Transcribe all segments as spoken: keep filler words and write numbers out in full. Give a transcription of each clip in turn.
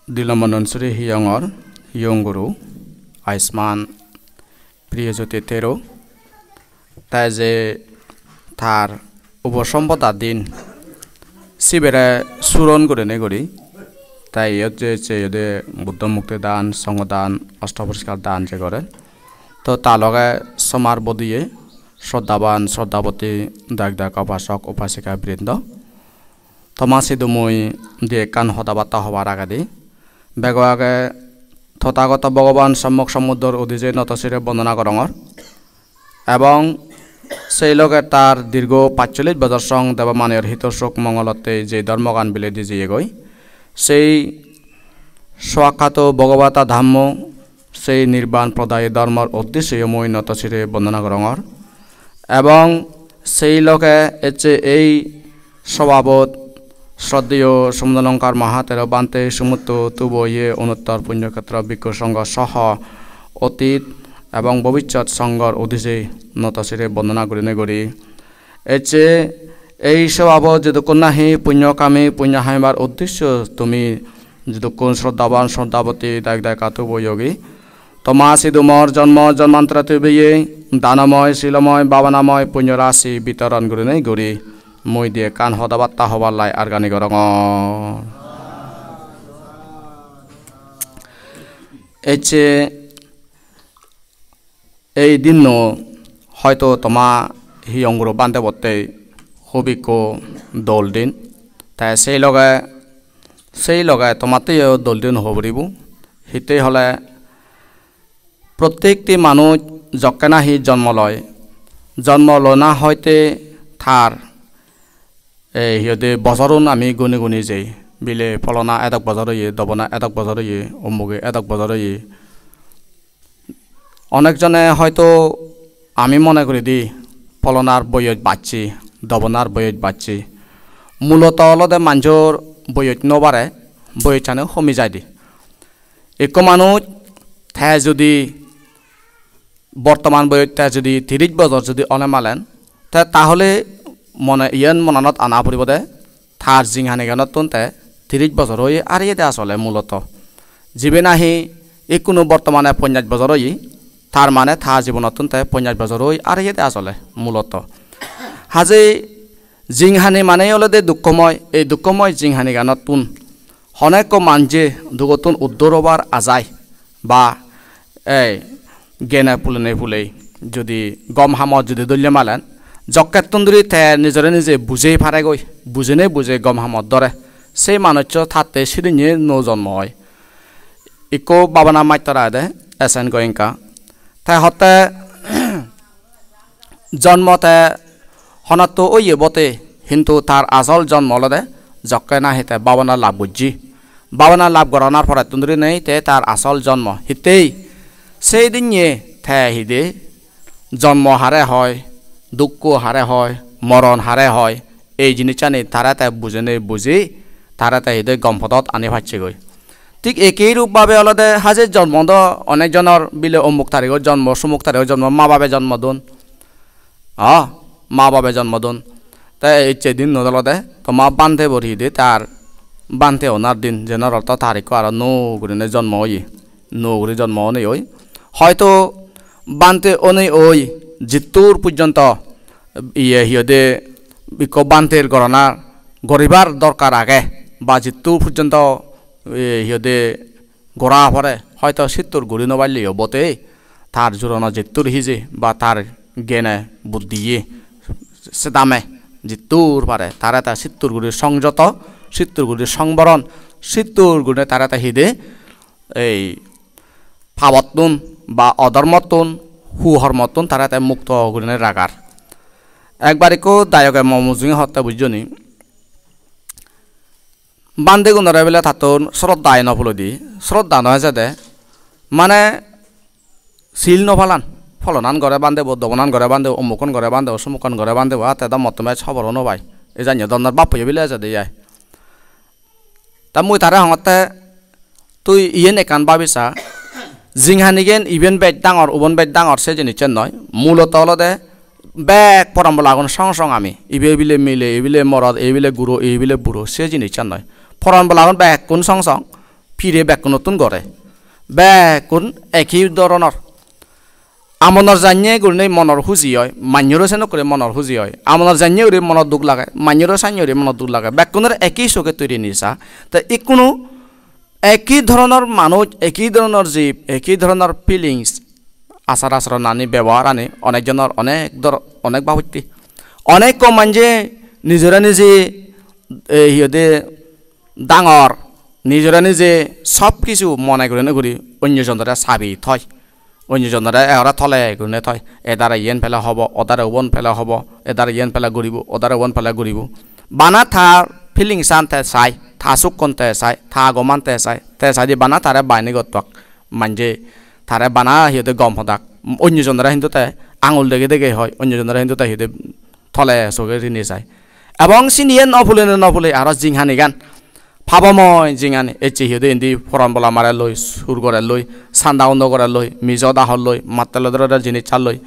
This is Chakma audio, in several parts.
Dilomononsuri hiyongor hiyong guru Ayushman Priyajyoti Thero, te je tar ubosombodar din sibere suron gurinei guri, te iyot je, je iyot Buddho mukti dan, songho dan, osto poriskar dan je gore, to ta loge somar bodiye, sroddhaban sroddhaboti, dayok dayika, upasok upasika brindo, toma sidu mui di ekkan hoda batta hobar agedi, bego age Tothagoto Bhogoban Sommok Sombuddhor udije noto sire bondona gorongor, ebong sei loge tar dirgho pachchollish bojor song deba manyor hito suk mongolotte je dhormogan bile di jeyegoi, sei Svakkhāto Bhagavata Dhammo, sei nirban prodayi dhormor uddessoyo mui noto sire bondona gorongor. Ebong sei loge ecche ei sobabot sroddheyo Sumudalongkar Mahathero Bhante Sumutto Tubo iye Onuttor Punyokhetro Bhikkhu Songho soho otit ebong bobissot songhor udije noto sire bondona gurinei guri, ecche ei sobabot jedukkun nahi punyo kami, punyo hamibar uddessoyo tumi jedukkun sroddhaban sroddhaboti dayok dayika tubo yogi, toma sidu mor jonmo jonmantore tubeye danomoy, silomoy, bhabanamoy punyo rasi bitoron gurinei guri mui di ekkan hoda batta hobar lai argani gorongor. Ecche ei dinno hoito toma hiyong guru bhante botte hub ikko dol din. Te sei loge, sei loge tomatteyo dol din hoboribo. Hittey hole prottekti manuj jokke nahi jonmo loi, jonmo lona hoite tar ei hi hoide bojorun ami guni guni jei. Bile pholona edok bojor oye, dobona edok bojor oye, omuge edok bojor oye. Onek jone hoito ami mone guri di pholonar boyoj bacche, dobonar boyoj bacche. Muloto olode manjor boyoj no bare, boyojani homi jai di. Ekko manuj te judi bortoman boyoj te judi tiris bojor judi one malen, te tahole mone iyen monanot ana puribode tar jinghani ganottun te tiris bojor oye areyede asole muloto. Jibe nahi ikkunu bortomane ponchas bojor oye, tar mane ta jibonottun te ponchas bojor oi areyede asole muloto. Haje jinghani mane olode dukkomoy, ei dukkomoy jinghani ganottun hono ekko manje dugottun uddor obar ajai ba ei gene pulene pulei judi gom hamot judi dolle malen, jokkettun duri te nijore nije bujei paregoi, bujene buje gom hamot dore, sei manuccho tatte sidinne nuo jonmo oi. Ikko babana mattor agede, S N Goenka. Te hotte jonmo te honatto oye bote, hintu tar asol jonmo olode jokke nahi te babana lab gojje. Babana lab goranar porettun durinei te tar asol jonmo. Hittei sei dinne te hide jonmo hare hoi, dukko hare hoi, moron hare hoi, ei jinissani tare te bujene buji, tare te hide gom podot ani pacchegoi. Thik ekei rup babe olode haje jonmo do onek jonor bile omuk tarigot jonmo, somuk tarigot jonmo, ma babe jonmo don. Ah, ma babe jonmo don. Te ecche dinnot olode toma bhante bor hide tar bhante onar din, jenor ortho tar ikko aro nuo gurinei jonmo oye, nuo guri jonmo onei oi. Hoito bhante onei oi jittur pojjonto iye hi hoide ikko bhanter gorana goribar dorkar age, ba jittur pojjonto, eh, hi hoide gora pore, hoito sittur guri no palleyo bote, tar jurono jittur hije ba tar gene buddiye sedame jittur pare tare te sittur guri songjoto, sittur guri songboron, sittur guri tare te hide ei pabottun ba odhormottun, kuhormottun tare te mukto gurinei ragar. Ekbar ikko dayoge mo mujunge hotte bujjoni, bhantegunore bile tattun sroddha no pulodi, sroddha no ejede, mane sil no palan, pholonan gore bhantebo, dobonan gore bhantebo, omukkan gore bhantebo, somukkan gore bhantebo, ate do motto mej hoboro no pai. Ei janye donnor bappoyo bile ejede ai. Ta mui tare hongotte, tui iyen ekkan babi sa, jinghanigen iben bej dangor, ubon bej dangor se jinissan noi. Muloto olode bek poranbolagun song song ami. Ibe bile mile, ibe bile morot, ibe bile guro, ibe bile buro, se jinissan noi. Poranbolagun bekkun song song. pire bekkunottun gore. Bekkun eki dhoronor. Amonor janye gurinei monor huji oi, manjoro senok guri monor huji oi. Amonor janye guri monor duk lage, manjoro sanye guri monor duk lage. Bekkunor eki soge tui rini sa. Te ikkunu eki dhoronor manuj, eki dhoronor jib, eki dhoronor feelings, achar achoronani, beboharani onek jonor onek dhor-, onek babotte. Onekko manje nijore nije, eh, hi hoide, dangor, nijore nije sob kisu mone gurinei guri onyo jonore sabi thoi. Onyo jonore ehora tole gurinei thoi. Edare iyen pele hobo, odare ubon pele hobo, edare iyen pele guribo, odare ubon pele guribo. Bana tar feelings an te sai, ta sukkon te sai, ta agoman te sai, te saide bana tare baini gottak. Manje tare bana hi hoide gom hodak. Onyo jonore hintu te angul dege dege hoi, onyo jonore hintu te hi hoide tole soge rini sai. Ebong siniye no phulene no phule aro jinghanigan. Pabomoi jinghani ecche hi hoide indi poran bola mare loi, sur gore loi, sanda undo gore loi, mijo dahor loi, mattelo dore dore jinis sar loi.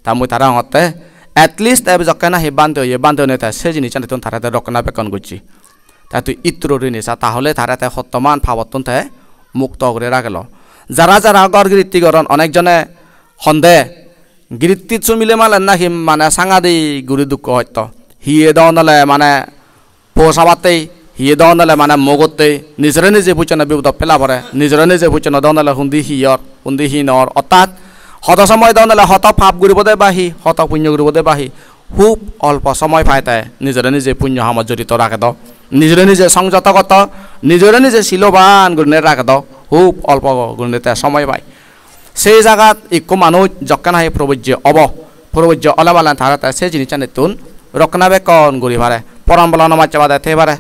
Ta mui tare hongotte at least ebe jokke nahi bhante oye, bhante onei te se jinisanittun tare te rokkona bekkon gocche. Ta tui itturo rini sa, tahole tare te hottoman pabottun te mukto guri ragelo. Jara jara ghor giritti goron, onek jone honde, giritti sumile malen nahi mane sangadik guri dukko hosto. Hiye don ole mane po sabatte, hiye don ole mane mogotte, nijore nije pucchone bipodot pela pore, nijore nije pucchone don ole hundi hi or, hundi hi nor. Ortat, hodo somoy don ole hoto pap guribode ba hi, hoto punyo guribode ba hi, hub olpo somoy pai te nijore nije punyo hamot jorito ragedo, nijore nije songjoto gotto, nijore nije siloban gurinei ragedo, hub olpo gurinei te somoy pai. Sei jagat ikko manuj jokke nahi probojje obo, probojje ole malen tare te se jinissanittun rokkona bekkon guri pare, poran bola no macche bade thei pare,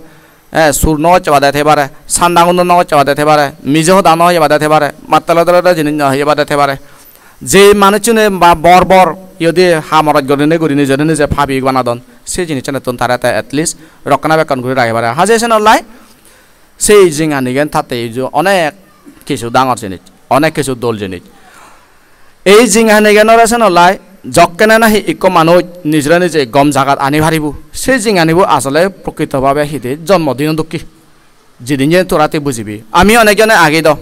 eh, sur no gocche bade thei pare, sanda gundo no gocche bade thei pare, mije hoda no hoye bade thei pare, mattelo dore dore jinis no hoye bade thei pare. Je manuchchune ba bor bor iyot hi ham oroj gurinei guri nijore nije pabi banadon, se jinissanittun tare te at least rokkona bekkon guri ragei pare. Haje senollai sei jinghanigan tatte ijo onek kisu dangor jinis, onek kisu dol jinis. Ei jinghanigan ore senollai jokkene nahi ikko manuj nijore nije gom jagat ani paribo, se jinghanibor asole prokrito bhabe hi hoide jonmo dino dokke. Jidinne tora tui bujibi. Ami onek jone agi do.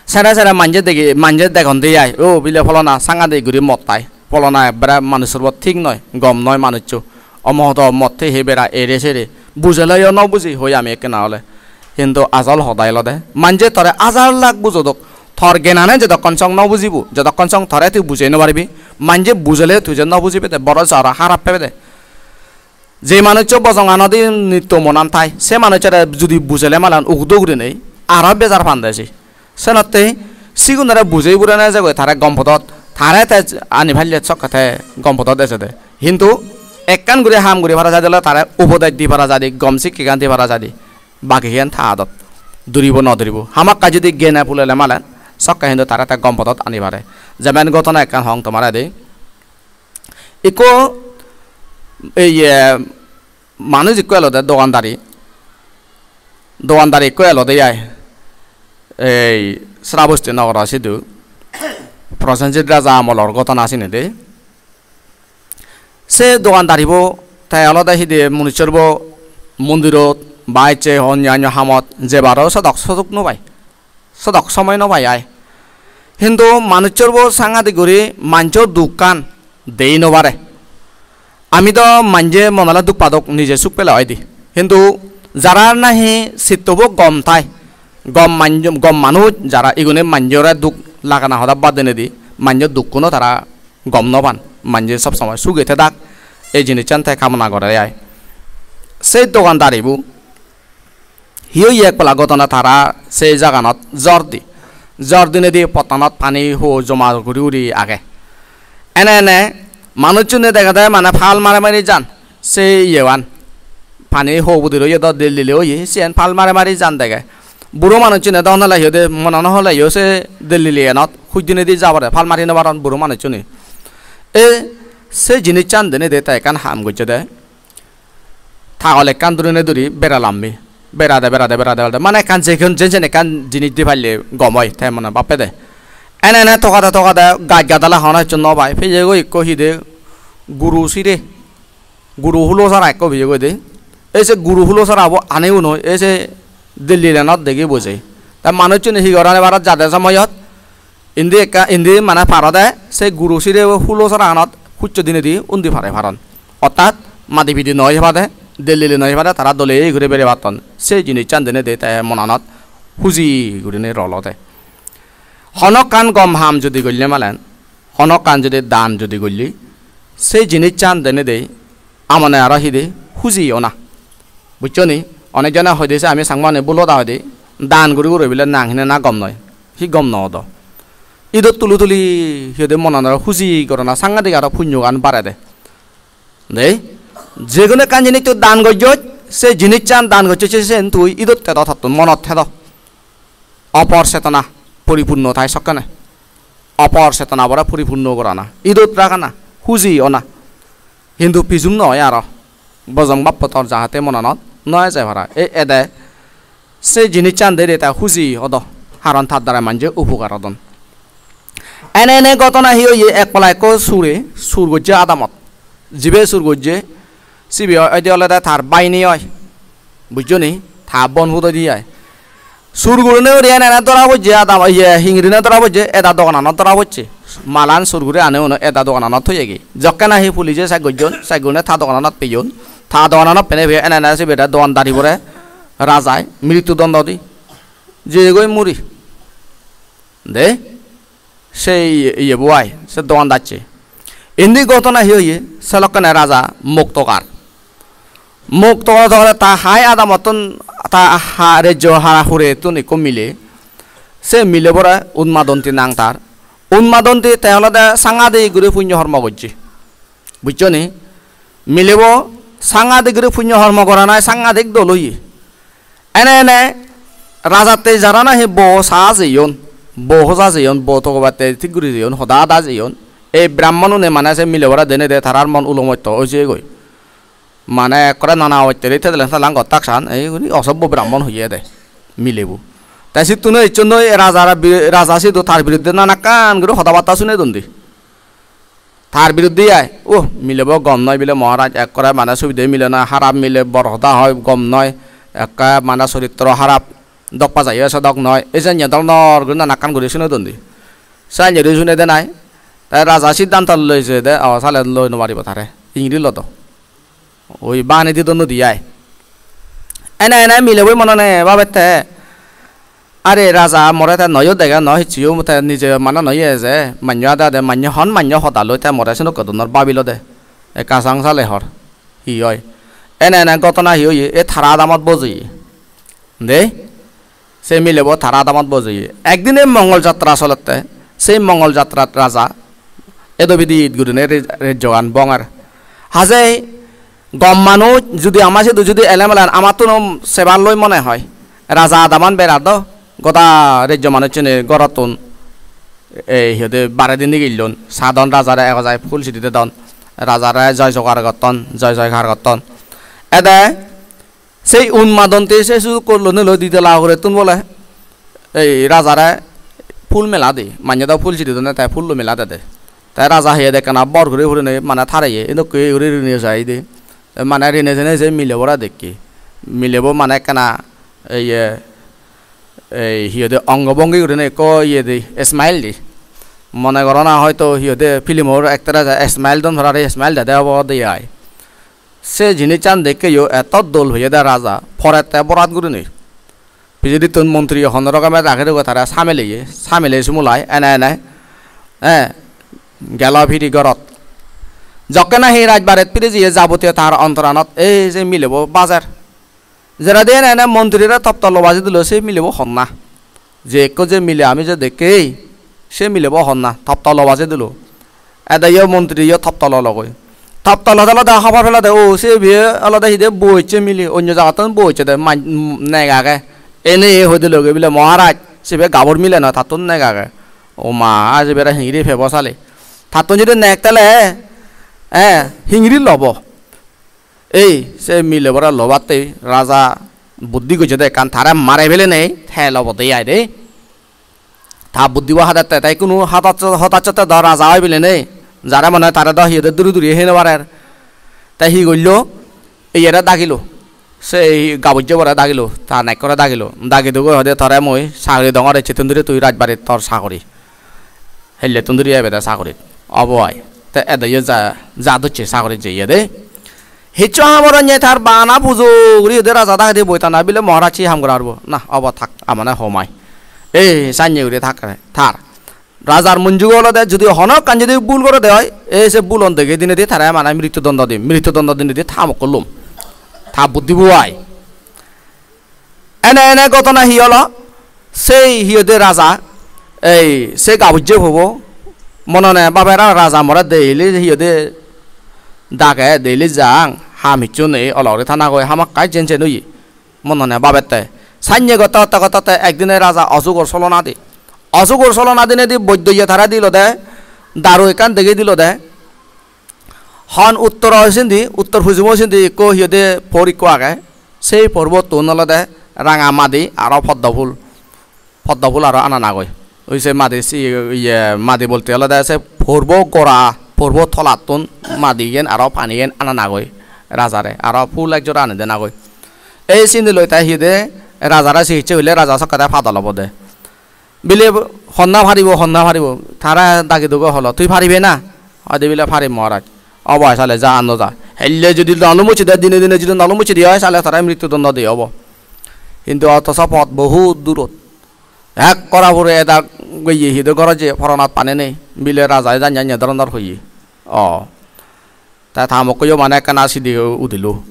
Sere sere manje degi, manje degon de ai. O bile pholona sangadik guri mot hai. Pholona ekkere manuchor bo thik noi, gom noi manuchcho. Omohodo mot hei hei bera ere sere. Bujeleyo no buji hoi ami ekkena ole. Hintu ajol hoda olode, manje tore hajar lakh bujodok, tor gyanane jodokkon song no bujibo, jodokkon song tore tui bujei no paribi, manje bujele tui je no bujibe de, boro jara harap pebe de. Je manuchcho bojonganodi nitto monan thai, se manuchchore judi bujele malen ugudo gurinei aro bejar pande si. Senotte sigunore bujei purene jegoi tare gom podot, tare te ani palle sokke te gom podot ejede. Hintu ekkan guri ham guri para jai de ole tare upodes di para jai de, gom sikkegan di para jai de. Bakigan ta adot duribo no duribo. Hamakkai judi gene pulele malen sokke hintu tare te gom podot ani pare. Jemon ghotona ekkan hong tomare de. Ikko ei, eh, manuj ikko elode dogandari. Dogandari ikko elode ai. Ei Srabosti nogoro sidu. Prosenjit Raja amolor ghotona sini de. Se dogandaribo te olode hi hoide manuchchor bo mondirot ba ecche onyanyo hamot jebaro sodok sodok no pai. Sodok somoy no pai ai. Hintu manuchchor bo sangadik guri manjor dukkan dei no pare. Ami do manje monole duk padok nije suk pele oide. Hintu jara nahi sitto bo gom thai, gom manj-, gom manuj jara igune manjore duk lagana hoda bad dinedi, manjor dukkuno tara gom no pan. Manje sob somoy suge thedak, ei jinissan te kamona gore ai. Sei dogandaribo hi oye, ek pala ghotona, tara sei jaganot jor di. Jor dinedi pottanot pani ho joma guri guri age. Ene ene manuchchune degede mane pal mare mare jan. Se iyegan pani ho budir oye do, del dile oye, siyen pal mare mare jan dege. Buro manuchchune do honole hi hoide mona no holeyo se del dile enot huj dinedi jabare pal mari no paron buro manuchchune. E se jinissan dinedi te ekkan ham gocche de. Tagol ekkan durine duri bera lammi. Berade, berade, berade, berade. Mane ekkan je kon-, je jen ekkan jinis di palle gom oi, te mone bappe de. Ene ene togade, togade, gaj gadala hona hissu no pai. Pejego ikko hi de guru sire. Guru hulo sara ikko pejego de. Ei se guru hulo sara bo ani uno, ei se Delhi lenot degi bojei. Te manuchchune hi goron ebarot jade somoyot, indi ekka, indi mane parode se guru sire hulo soraganot huccho dinedi undi pare paron. Ortat madi pidi noi pade, delile noi pade, tara dole guri bere patton. Se jinissan denedi te monanot huji gurinei rolode. Honokkan gom ham judi golle malen, honokkan judi dan judi golle, se jinissan denedi amone aro hidi huji ona. Buccho ni? Onek jone hoide se ami Changmani bul hoda hoide, dan guri guri bile nang hine na gom noi. Hi gom no odo? Idot tuli tuli hi hoide monanot huji gorana sangadik aro punyogan barede. Dei, jekono ekkan jinis tui dan gojjoj, se jinissan dan gojjoj se sen tui idot thedo, tottun monot thedo. Opor chetona poripunno thai sokkene. Opor chetonabore poripunno gorana, idot ragana, huji ona. Hintu pijum noi aro. Bojong bappo tor jahate monanot no eje para. Ei ede se jinissan dere ta huji odo. Haron tar dara manje upokar odon. Ene ene ghotona hi oye, ek pala ekko sure, sur gojje adamot. Jibe sur gojje, sibe oide olode tar baini oi. Bujjo ni? Ta bon pudoi di ai. Sur gurine uri ene ene dora pojje, adam, iye, hingirine dora pojje, eda dogananot dora pojje. Malan sur guri ane uno eda dogananot thoyegi. Jokke nahi police-e check gojjon, check gurine ta dogananot peyon. Ta dogananot pene peye ene ene sibe dogandaribore rajai mrittu dondo di. Jeyegoi muri. De? Se iye, iyebo ai, se dogandacche. Indi ghotona hi oye? Se lokkene raja Muktogar. Muktogar tole ta hai adamottun, ta ha rejjo hara hurettun ikko mile. Se milebore Unmadonti nang tar. Unmadonti te olode sangadik guri punyo hormo gojje. Bujjo ni? Milebo sangadik guri punyo hormo goranai sangadik dol oye. Ene ene rajatte jara nahi bo sa jeyon, bo hoja jeyon, bo togobatte thik guri jeyon, hoda ada jeyon. Ei brahmonune mane se milebore denede tarar mon ulomotto oi jeyegoi. Mane ekkore nana obotteri tedelen talang gottak san, ei guri osobbo brahmon hoyede milebo. Te sittun ecchon noi raja, raja sidu tar biruddhe nanakkan guri hoda batta sunedon di. Tar biruddhe ai, "Uh, milebo gom noi bile Maharaj, ekkore mane subide mile noi, harap mile, bor hoda hoi, gom noi, ekke mane soritro harap, dok pajai o sedok noi," ei janye dol dol guri nanakkan guri sunedon di. Sanye guri sunede nai, te raja siddhanto loise de, "O, sale loi no paribo tare, ingiri lodo." Oi bani didon nodi ai. Ene ene milebo monone babette, "Are raja, more te noyo dege, no hissuyo te nije mane noyo eje, mannyo ade ade, mannyo hon, mannyo hoda loi te more senokke donor babilode. Ekka sang sale hor, hi oi?" Ene ene ghotona hi oye, e tara adamot bojeye. De? Se milebo tara adamot bojeye. Ekdin ei Mongol Jatra solette, sei Mongol Jatrat raja edo bidit gurine re-, rejjogan bonger. Haje gom manuj judi ama sidu judi ele mele amattuno sebar loi mone hoi. Raja adaman berar do, goda rejjo manuchchune gorottun ei hi hoide baredi nigillon, sadon rajare ego jai phul sidi dedon, rajare joy jogar gotton, joy joy har gotton. Ede sei Unmadonti se sudukko loi nilo ditala ugurettun bole ei rajare phul mela di, manye do phul sidi done te phullo mela dede. Te raja heye de ekkana bor guri hurinei mane tareye, edokke guri rini jai de. Te mane rine jene se milebore dekke. Milebo mane ekkana iye, ei hi hoide ongo bongi gurinei ekko iye di, smile di. Mone gorona hoito hi hoide filmor actor aje smile don parapang, smile dede obo de ai. Se jinissan dekkeyo eto dol hoyede raja, porette borat gurinei. Pijedittun montri hono rokome ragei rogei tare sameleye, samele sumulai ene ene, eh, gelo phiri gorot. Jokke nahi rajbaret phiri jeye jabotiyo tar ontoranot ei je milebo bajer. Jeredi ene ene montrire toptolo baji dilo, se milebo honna. Je ekko je mile ami je dekkei, se milebo honna, toptolo baje dilo. Ede yo montri yo toptolo logoi. Toptolo olode hobor pelode, "O, se ibe olode hide bo ecche mile, onyo jagattun bo ecche de, man-, neg age." Ene ye hoi diloge bile, "Maharaj, sibe gabur mile noi, tattun neg age." O ma, aaj ibere hingiri pebo sale. Tattun judi neg tele, eh, hingiri lobo. Ei, se milebore lobatte raja buddhi gojjede ekkan, tare mare pelenei tel obode ai de. Ta buddibo hadette, te ikkunu hadaccho-, hodacchotte do raja oi pelenei. Jare mone tare do hi hoide duri duri hei no parer. Te hi gollo? Eyere dagilo. sei gabujjebore dagilo, ta nekkore dagilo. Dagi dugoi hoide, "Tore mui sagori dongor, ecchettun duri tui rajbarit tor sagori. Hellettun duri ebede sagorit." Obo ai. Te edoyo ja, ja docche sagorit jeye de. Hissu ham oronne tar bana pujo guri ode raja dagedi boi tana bile, "Maharaj, hi ham gora poribo?" "Na, obo thak, amane homai." Ei sanye guri thak tar. Rajar monjugo olode judi hono ekkan judi bul gorede oi, ei se bulon dege dinedi tare mane mrittu dondo di, mrittu dondo dinedi ta mokko lum. Ta buddhi bo ai. Ene ene ghotona hi olo? Sei hi hoide raja, ei se gabujje pobo, monone baber ar raja more daily hi hoide dage, daily jang, ham hissu nei, olo guri thanagoi hamakkai jen jen oye. Monone babette. Sanye gotte gotte gotte gotte ekdine raja osugor solona di. Osugor solona dinedi boiddoye tare dilode, daru ekkan degei dilode. Hon uttoro sindi, uttor pujumo sindi ekko hi hoide por ekko age. Sei porbottun olode ranga madi aro poddo phul. Poddo phul aro ananagoi. Oi se madi si, iye, madi bolte olode se porbo gora, porbo tolattun madiyen aro paniyen ananagoi rajare. Aro phul ek jora ani denagoi. Ei sindi loi te hi hoide rajare se hicche hoile raja sokkede padol obode. Bile honna paribo, honna paribo. Tara dagi dugo holo, "Tui paribe na?" Hoide bile, "Parim, Maharaj." "Obo ai sale, ja, ando ja." Helle judi nolu muchide, dine dine judi nolu muchide oi, sale tara mrittu dondo de obo. Hintu otoso pot bohut durot. Ek kora pure edak goye, hi hoide goro je poronat pani nei. Bile raja janye janye doronor hoye. O. Te ta mokkoyo mane ekkana sidi udilo.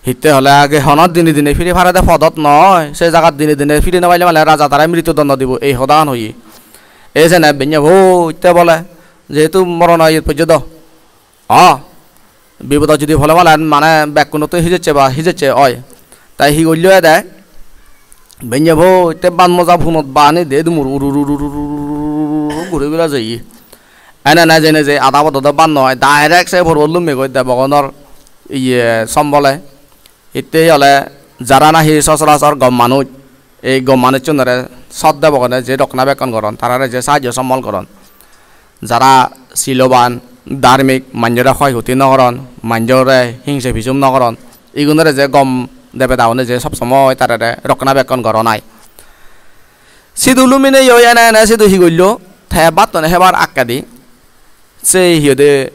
Hitte hole age honot dine dine firi parede podot noi. Se jagat dine dine firi no paile mane raja tare mrittu dondo dibo, ei hodagan hoye. Ei sene benne bo hitte bole, jehetu morono iyot pojjo do. O, bipodot judi pole malen mane bekkunottun hijecche ba hijecche oi. Tai hi gollo ede? Benne bo te ban moja punot bani de dumur uru uru uru uru uru uru guri bera jeye. Ene ene jene je ada podot do ban noi, direct se porbo lumme goi debogonor iye sombole. Hitte hi hole, jara nahi sochorachor gom manuj, ei gom manuchchunore sot debogone je rokkona bekkon goron, tarare je sahajjo sommol goron, jara siloban, dharmik, manjore hoy hoti no goron, manjore hingse pisum no goron, igunore je gom debedagune je sob somoi tarare rokkona bekkon goron ai. Sidu luminei oi ene ene sidu hi gollo, te battun hebar akkedi se hi hoide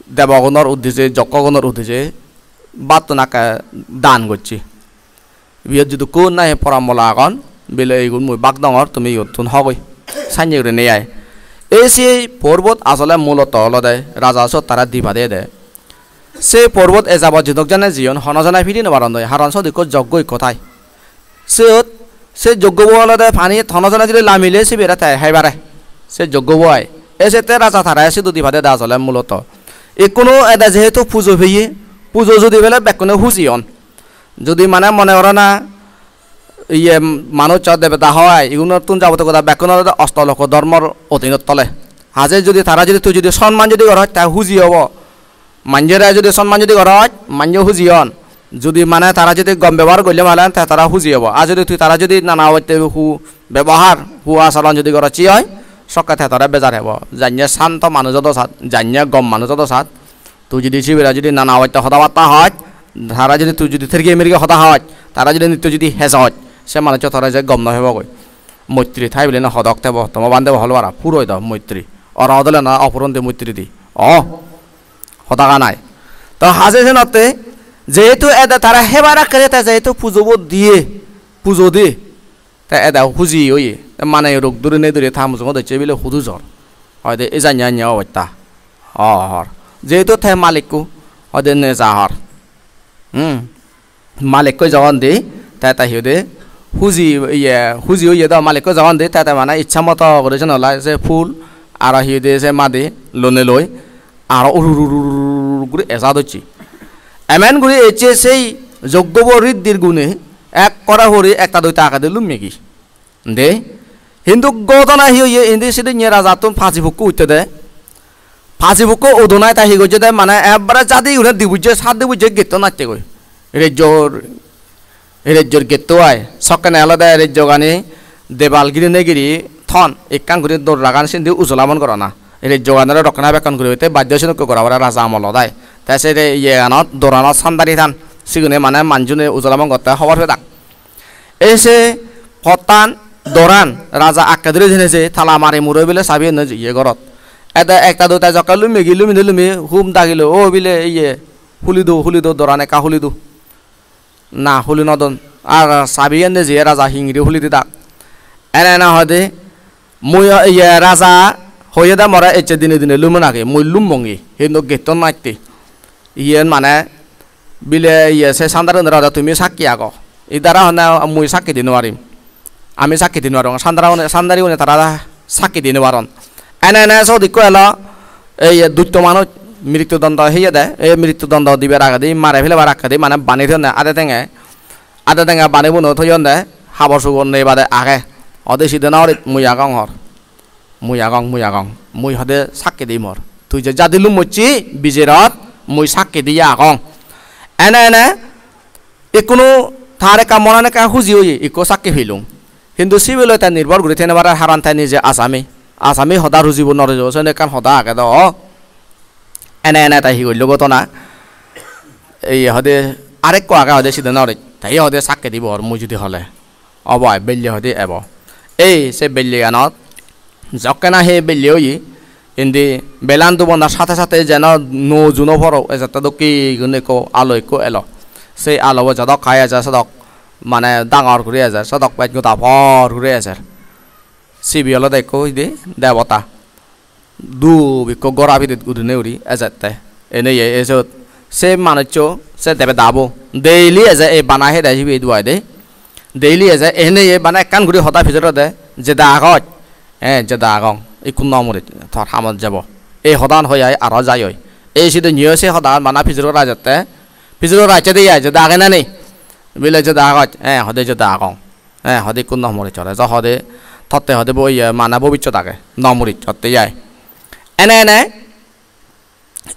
debogunor uddije, jokkogunor uddije battun akke dan gocche. Ibiyot jidukkun nahi porambola agon, bile igun mui bak dongor, tumi iyottun hogoi. Sanye gurinei ai. Ei se porbot asole muloto olode raja sot tara di padeyede. Se porbot ejabot jidok jone jeyon, hono jone piri no parondoi, haron sot ikko jokko ikko thai. Siyot se jokkobo olode pani hono jone judi lamile sibere te hei pare. Se jokkobo ai. E sette raja tare sidu di padede asole muloto. Ikkunu ede jehetu pujo peye, pujo judi pele bekkune huji on. Judi mane mone goro na iye manuj o debeda hoi, igunottun jabotiyo goda bekkun olode ostoloko dhormor odinot tole. Haje judi tara judi tui judi sonman judi goroj, te huji obo. Manjore judi sonman judi goroj, manje huji on. Judi mane tara judi gom bebohar golle malen, te tara huji obo. Ar judi tui tara judi nana obotte hu bebohar, hu acharon judi gorocche oi, sokke te tore bejar hebo. Janye santo manuj odo sat, janye gom manuj odo sat. Tui judi sibere judi nana obotte hoda batta hoj, tara judi tui judi terge merge hoda hoj, tara judi nitto judi hej hoj, se manuccho tore je gom no hebogoi. Moitri thai bile no hodok tebo, tomo bhante bo hol para, puroi do moitri. Oro odole na opuron de moitri di. O. Hodaga nai. To haje senotte, jehetu ede tara hebar akkere te jehetu pujobo diye, pujo di, te ede huji oye, te mane rok durinei duri ta mujungot ecche bile hudu jor. Hoide e janye anye obosta. O hor. Jehetu te malikko, hoide neja hor. Hmm. Malikko jogon di, te te hi hoide, huji, iye, huji oye do, malikko jogon di, te te mane iccha moto guri senottei se phul, aro hi hoide se madi, lone loi, aro urur urur urur guri eja docche. Emen guri ecche sei jokkobo riddhir gune, ekkore huri ekta duita agede lummegi. De. Hintu ghotona hi oye, indi sidinne rajattun paji pukku utte de. Paji pukku udonai ta hi gojje de, mane ekbare jadi guri dibujje, sat dibujje getto natte goi. Rejjor, rejjor getto ai. Sokkene olode rejjogani debal girine giri ton, ekkan guri dorjagan sindi ujolamon gorana. Rejjoganore rokkena bekkon guri oite bajjo senukko gora pore raja amolot ai. Te se re iyeganot, doranot sandari tan. Sigune mane manjune ujolamon gotte hobor pedak. Ei se pottan doran raja akke duri jeinei se tala mari muro bile sabi enne jeye gorot. Ede ekta duita jokke lumigi lumide lumi hum dagilo, "O," bile, "iye, huli do, huli do, doran ekka huli do." Na, huli no don. Ar sabi enne jeye raja hingiri huli didak. Ene ene hoide, "Mui o-, iye, raja hoyede more ecche dine dine lumonagi, mui lumongi, hintu getton natte." Iyen mane bile iye se sandarugunore hoide, "Tumi sakki ago." Idara honne, "Mui sakki di nw parim. Ami sakki di nw parong." Sandaragune, sandarigune tara sakki di nw paron. Ene ene sot ikko elo, ei iye dutto manuj, mrittu dondo heyede, ei mrittu dondo dibar agedi, mare pelebar agedi, mane bani thoyonde ade tenge, ade tenge bani buno thoyonde, habor subor nei bade age. Hoide side nw parit, "Mui agong hor. Mui agong, mui agong. Mui hoide sakki di mor. Tui je jadi lummocchi bijerot, mui sakki diye agong." Ene ene ikkunu tar ekka monan ekka huji oye, ikko sakki pelung. Hintu sibe loi te nirbhor guri thei nw parer, haron te nije asami. Asami hoda rujibo nw rujibo, sen ekkan hoda age do. Ene ene te hi gollo ghotona? Ei hoide arekko age hoide side nw parit. Te hoide sakki dibo ar mui judi hole. Obo ai belle hoide ebo. Ei se belleganot jokke nahi belle oye, indi belan dubonar sathe sathe jeno nuo juno poro ejette dokke guri ekko alo ekko elo. Se alobo jadok hai ejer sodok mane dangor guri ejer, sodok bej goda por guri ejer. Sibe olode ekko hoide debota. Dup ikko gora pidit udine uri ejette. Ene ye ejot se manuccho, se debedabo daily eje, ei bana hede sibe idu aide. Daily eje, ene ye bana ekkan guri hoda pijor ode, "Jeda agoj?" "Eh, jeda agong." "Ikku nw muri, tor hamot jebo." Ei hodan hoi ai aro jai oi. Ei side niyo se hodan bana pijor gora ejette. Pijor gora ejette de ai, "Jeda age nani?" Bile, "Jeda agoj?" "Eh," hode, "Jeda agong." Eh, hoide ikku nw muri chore. Jo hoide totte hoide bo iye mane bobissot age. Nw muri chotte ai. Ene ene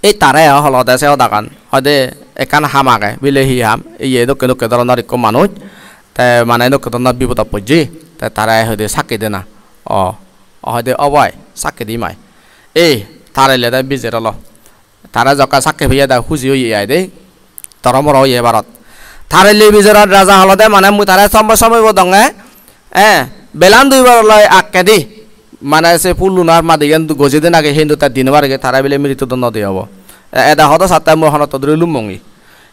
ei tare olode se hodagan. Hoide ekkan ham age. Bile hi ham? Iye dokke dokke doronor ikko manuj. Te mane dokke doronor bipodot pojje. Te tare hoide sakki dena. O, hoide obo ai. Sakki dim ai. Ei, tare lede bijer olo. Tara jokke sakki peye de huji oye ai de. Toro moro oye ebarot. Tare le bijerot raja olode mane mui tare sombo sombo bo donge. Eh, belan duibar loi akkedi. Mane se pullunar madigan gojei den age hintu ta di nw parge, tara bile mrittu dondo di obo. E-, eda hodo satte mui honotte duri lumongi.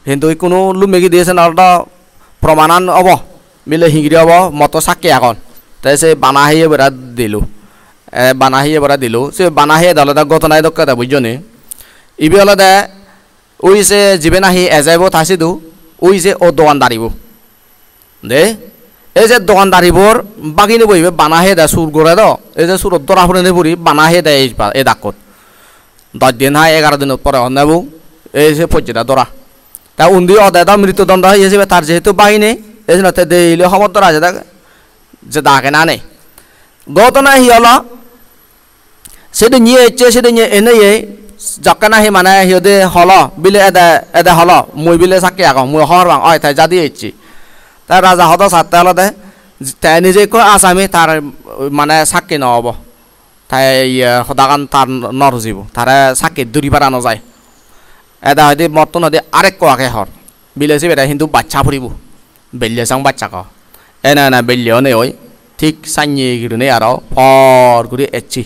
Hintu ikkunu lumegi diye sen olode promanan obo. Bile hingiri obo, motto sakki agon. Te se bana heye bera dilu. E, bana heye bora dilo. Se bana heyede olode ghotona dokke de, bujjo ni? Ibe olode ui se jibe nahi ejebo ta sidu, ui se o dogandaribo. De, ei je dogandaribor baginebo ibe bana heyede sur gore do. Ei je surot dora purene puri bana heyede ei ba-, ei dakkot. Dosh din hai egaro dinot pore honne bu, ei se pojjede dora. Ta undi ode do mrittu dondo heye sibe tar jehetu bagine, ei jenotte daily hobor dora jede, jeda age na nei. Ghotona hi olo? Sedinne ecche, sedinne ene ye, jokke nahi mane hi hoide holo, bile ede, ede holo, mui bile sakki agong, mui hobor pang, oi, te jadi ecche. Te raja hodo satte olode, te nije ikko asami, tar mane sakki nw obo. Te iye hodagan tar nw rujibo, tare sakki duri para nw jai. Eda hoide mottun hoide arekko age hor. Bile sibere hintu baccha puribo. Belle song bacchako. Ene ene belle onei oi. Thik sanye gurinei aro por guri ecche.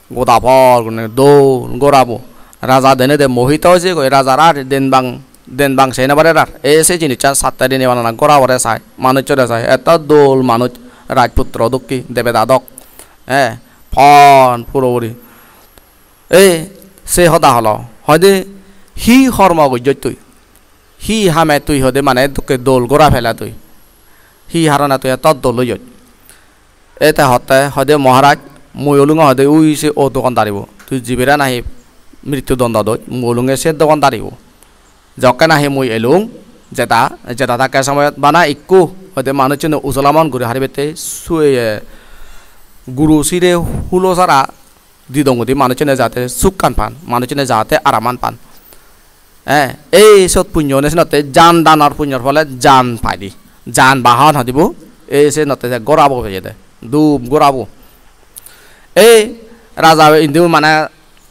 Goda por gurinei dol gorabo. Raja denede mohito oi jeyegoi, rajar ar den bang, den bang sei no parer ar. Ei se jinissan satte rini banana gorabore sai, manucchore sai. Etto dol manuj, rajputro dokke, debeda dok. Eh, pon puro puri. Ei se hoda holo, hoide, "Hi hormo gojjoj tui? Hi hame tui hoide mane dokke dol gora pele tui? Hi harone tui eto dol oyoj?" Ete hotte hoide, "Maharaj, mui olunge hoide ui se o dogandaribo. Tui jibere nahi mrittu dondo doj, mui olunge se dogandaribo. Jokke nahi mui elung, jeda, jeda thakke somoyot bana ikku hoide manucchune ujolamon guri haribette sue guru sire hulo sara didong gudi manucchune jate sukkan pan, manucchune jate araman pan." Eh, ei sot punyo ne senotte jan danor punyor phole jan paide. Jan bahon hodibo, ei senotte je gorabo peyede. Dub gorabo. Ei raja indi mane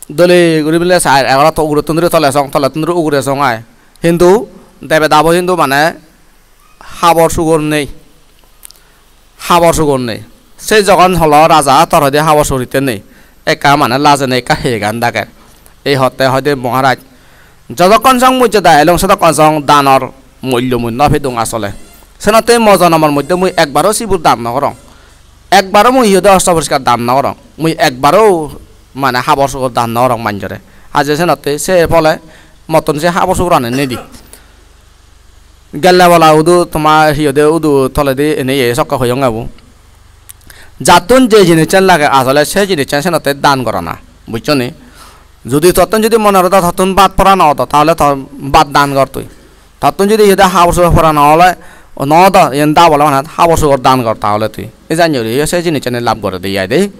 dole guri bile sai, egorot to ugurettun duri tole song, tolettun duri ugure song ai. Hintu Debedabo hintu mane habor sugor nei. Habor sugor nei. Se jogon holo raja, "Tor hoide habor sugor hitte nei?" Ekka mane lajene ekka hegan dager. Ei hotte hoide, "Maharaj, jodokkon song mui jeda elong, sedokkon song danor mullo mui no pedung asole. Senotte mo jonomor moddhe mui ekbaro sibor dan no gorong. Ekbaro mui hi hoide osto poriskar dan no gorong. Mui ekbaro mane habor sugor dan no gorong manjore. Haje senotte se phole mottun se habor sugorani nei di." Gelle bola udu toma hi hoide udu toledi ene ye sokke hoyong abu. Jattun je jinissan lage asole se jinissan senotte dan gorana, bujcho ni? Judi tottun judi mone horo tottun bhat pora no odo, tahole tor bhat dan gor tui. Tottun judi hi hoide habor sugor pora no ole, no odo, iyen da bole mane habor sugor dan gor tahole tui. Ei jani guri se jinissani lab gore de ai de.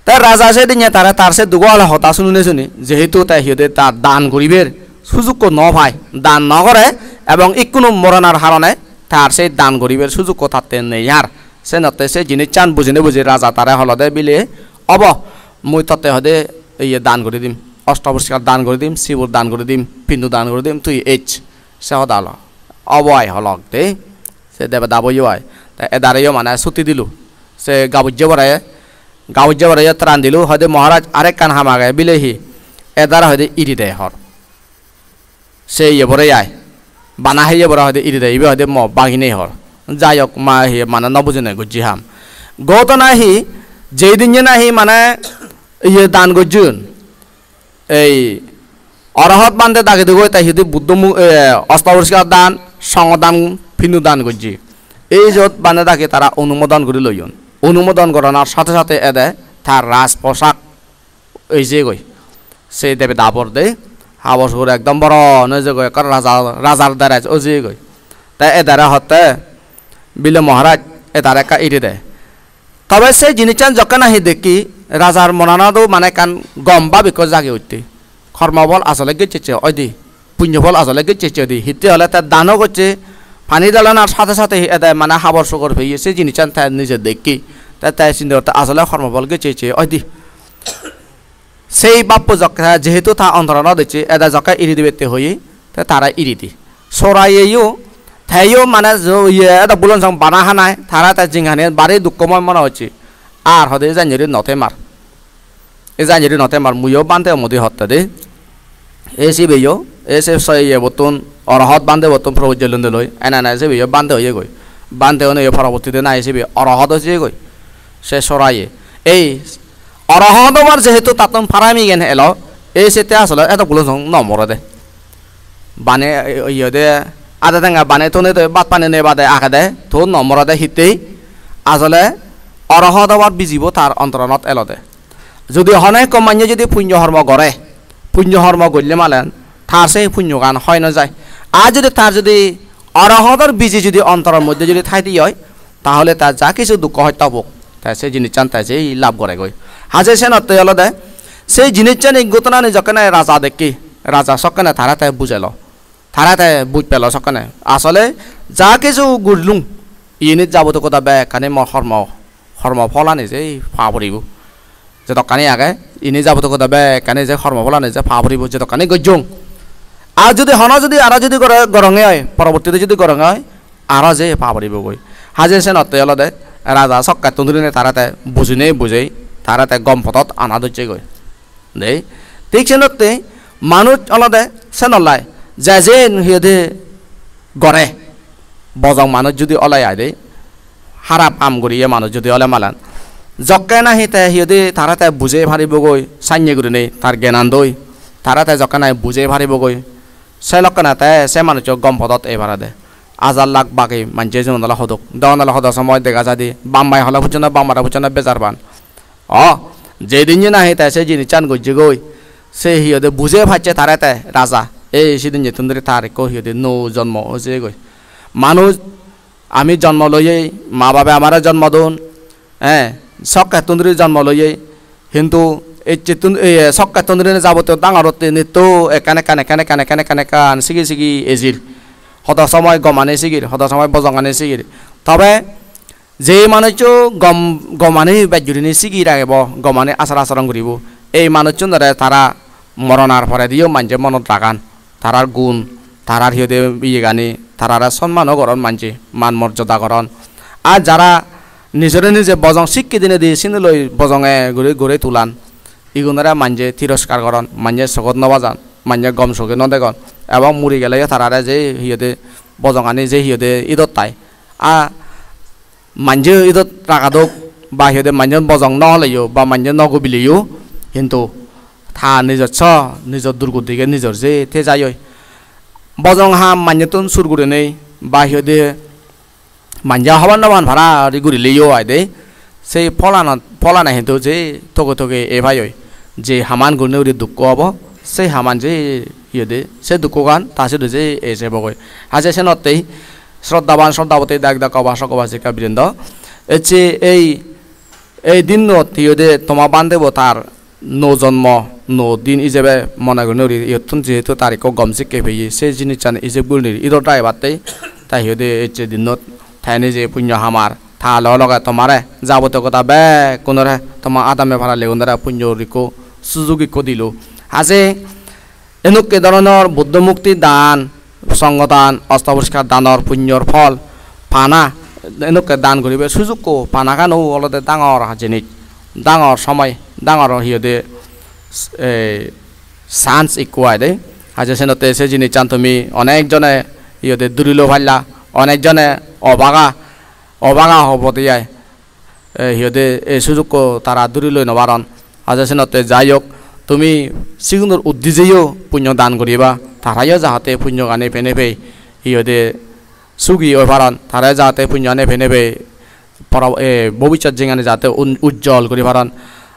Te raja se dinne tare tar se dugo ole hoda sunine suni, jehetu te hi hoide ta dan guribar sujukko no pai, dan no gore, ebong ikkunu moronar harone tar se dan guribar sujukko tatte nei ar. Senotte se jinissan bujine buji raja tare holode bile, "Obo, mui totte hoide iye dan guri dim, osto poriskar dan guri dim, sibor dan guri dim, pindu dan guri dim, tui ej." Se hoda holo. "Obo ai holok de." Se debedabo yo ai. Te edareyo mane suti dilo. Se gabujje bore, gabujje bore yo tran dilo, hoide, "Maharaj, arekkan ham age," bile hi? Edare hoide iri de hor. Se iye bore ai. Bana heye bore hoide iri de, ibe hoide mo bagine hor. Jai hok, ma hi mane no bujine gojje ham. Ghotona hi, jei dinne nahi mane iye dan gojjon. Ei Arahat bhante dagi dugoi te hi hoide Buddho mu-, eh, osto poriskar dan, songho dan, pindu dan gojje. Ei jot bhante dagi tara onumodon guri loyon. Onumodon goranar sathe sathe ede tar raj posak oi jeyegoi. Se debedabor de habor sugor ekdom boron oi jeyegoi, ekkan raja, rajar dress oi jeyegoi. Te edare hotte, bile, "Maharaj, edare ekka iri de." Tobe se jinissan jokke nahi dekki, rajar monanot o mane ekkan gom bab ekko jagi utte. Kormo phol asole gecchecche oide, punyo phol asole gecchecche oide. Hitte hole te dano gocche, pani dalanar sathe sathe ede mane habor sugor peye, se jinissan te nije dekki. Te, te sinde gotte asole kormo phol gecchecche oide. Sei bappo jokke, jehetu ta ontoranot ecche, eda jokke iri dibette hoye, te tara iri di. Sorayeyo, teyo mane jo-, iye, edok bulon song bana hanai, tara te jinghani bari dukko moi mone hocche. Ar hode ijan juri no temar. Ijan juri no temar, muiyo bhante omudi hotte de. E sibeyo, e se soye bottun, Arahat bhante bottun probojje londe loi, ene ene sibeyo bhante oyegoi. Bhante oneyo porobottide nahi sibe Arahat oi jeyegoi. Se soraye. Ei Arahat obar jehetu tattun parami gen elo, ei sette asole edok bulon song no morede. Bane, iye de, ada tenga bane tone de, bhat pani nei bade agede, to no morede hittei. Asole Arahat obar bijibo tar ontoranot elode. Jodi hono ekko manye jodi punyo hormo gore, punyo hormo golle malen tar se punyogan hoi no jai. Ar jodi tar jodi Arahator biji jodi ontoror moddhe jodi thaide oi, tahole tar ja kichu dukko hosto obok, te se jinissan te sei lab goregoi. Haje senotte olode se jinissani, ghotonani jokkene raja dekki, raja sokkene tare te bujelo. Tare te buj pelo sokkene. Asole ja kichu gurilung, iyeni jabotiyo hoda bekkani mor hormo, hormo pholani je pa poribo. Jedokkani age, ini jabotiyo hoda bekkani je hormo pholani je pa poribo, jedokkani gojjong. Ar jodi hono jodi aro jodi gore goronge oi, porobottide jodi goronge oi, aro je pa poribogoi. Haje senotte olode raja sokkettun durine tare te bujinei bujei, tare te gom podot ana docchegoi. Dei, thik senotte manuj olode senolai, je jen hi hoide gore, bojong manuj judi ole ai de, harap ham guriye manuj judi ole malen, jokke nahi te hi hoide tare te bujei paribogoi, sannye gurinei tar gyanandoi, tare te jokke nahi bujei paribogoi, se lokkene te se manuccho gom podot ei parede. Ajar lakh bagi manje jigun ole hodok, degon ole hodo somoi dega jaide, bambai hole pujjonto, bambare pujjonto bejar pan. O, jedinne nahi te se jinissan gojjegoi, se hi hoide bujei pacche tare te raja, ei sidinnettun dhuri tar ekko hi hoide nuo jonmo oi jeyegoi. Manuj, ami jonmo loyei, ma babe amare jonmo don, eh, sokkettun dhuri jonmo loyei, hintu ecchettun, eh, sokkettun dhuri jabotiyo dangor otte nitto ekkan ekkan, ekkan ekkan, ekkan ekkan, ekkan sigi sigi ejir. Hodo somoi gomani sigir, hodo somoi bojongani sigir. Tobe je manuccho gom, gomani bej gurinei sigi ragebo, gomani achar acharon guribo, ei manucchunore tara moronar porediyo manje monot ragan, tarar gun, tarar hi hoide iyegani, tarare sonmano goron manje, man morjoda goron. Ar jara nijore nije bojong sikke dinei di, sini loi bojonge guri guri tulan, igunore manje tiroskar goron, manje sogot no bajan, manje gom soge no degon, ebong muri geleyo tarare je hi hoide bojongani je hi hoide idot tai. A manje idot ragadok ba hi hoide manje bojong no holeyo ba manje no gubileyo, hintu ta nijosso, nijor durgo dige nijor je te jai oi. Bojong ham manjettun sur gurinei ba hi hoide manje hobor no pan para guri gurileyo aide, sei pholana, pholana hintu je toge toge ei pai oi. Je haman gurinei guri dukko obo, sei haman je hi hoide, se dukkogan ta sidu je ei jebogoi. Haje senottei sroddhaban sroddhaboti, dak dak upasok upasika brindo, ecche ei, ei dinnot hi hoide toma bhantebo tar nuo jonmo, nuo din ijebe mone gurinei guri iyottun jehetu tar ekko gom sikke peye, se jinissan ijeb gurinei idot ragebattei. Te hi hoide ecche dinnot te nije punyo hamar, ta loge loge tomare jabotiyo goda bekkunore, toma adamme parallegunore punyor ekko sujug ekko dilo. Haje enukke doronor Buddho murti dan, songho dan, osto poriskar danor punyor phol pana, enukke dan guribar sujukko panagano olode dangor jinis, dangor somoy, dangor hi hoide, eh, chance ekko aide. Haje senotte se jinissan tumi onek jone hi hoide duri loi palla, onek jone obaga, obaga obode ai. Eh, hi hoide ei sujukko tara duri loi no paron. Haje senotte jai hok, tumi sigunor uddije yo punyo dan guriba, tarayo jahate punyogani penei pei hi hoide sugi oi paron, tarayo jahate punyogani penei pei poro-, eh, bobissot jinghani jahate un-, ujjol guri paron.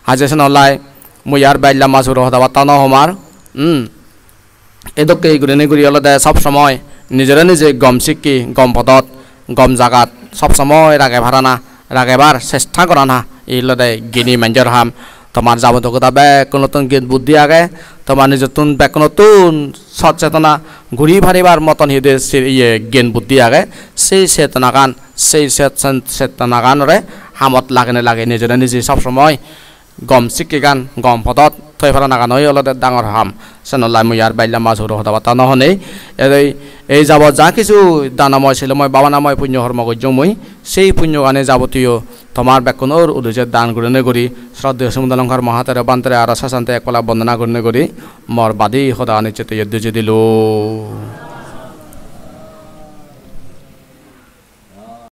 Haje senollai mui ar bej lamba suro hoda batta no hom ar. Hmm. Edokke gurinei guri olode sob somoi nijore nije gom sikke, gom podot, gom jagat sob somoi rage parana, ragebar chesta gorana, ei olode gini manjor ham. Tomar jabotiyo goda bekkunottun gyan buddhi age, tomar nijottun bekkunottun sot chetona guri paribar moton hi hoide se iye gyan buddhi age, sei chetonagan, sei chet-, chet-, chetonaganore hamot lagenei lagei nijore nije sob somoi gom sikkegan, gom podot thoi paranagan oi olode dangor ham. Senollai mui ar bej lamba suro hoda batta no honei. Ei, ei jabot ja kichu danamoy, silomoy, babanamoi punyo hormo gojjong mui, sei punyogani jabotiyo tomar bekkunor uddije dan gurinei guri, sroddheyo Sumudalongkar Mahathero Bhantere aro sasante ek pala bondona gurinei guri, mor badi hodagani ecche tui dujei dilo.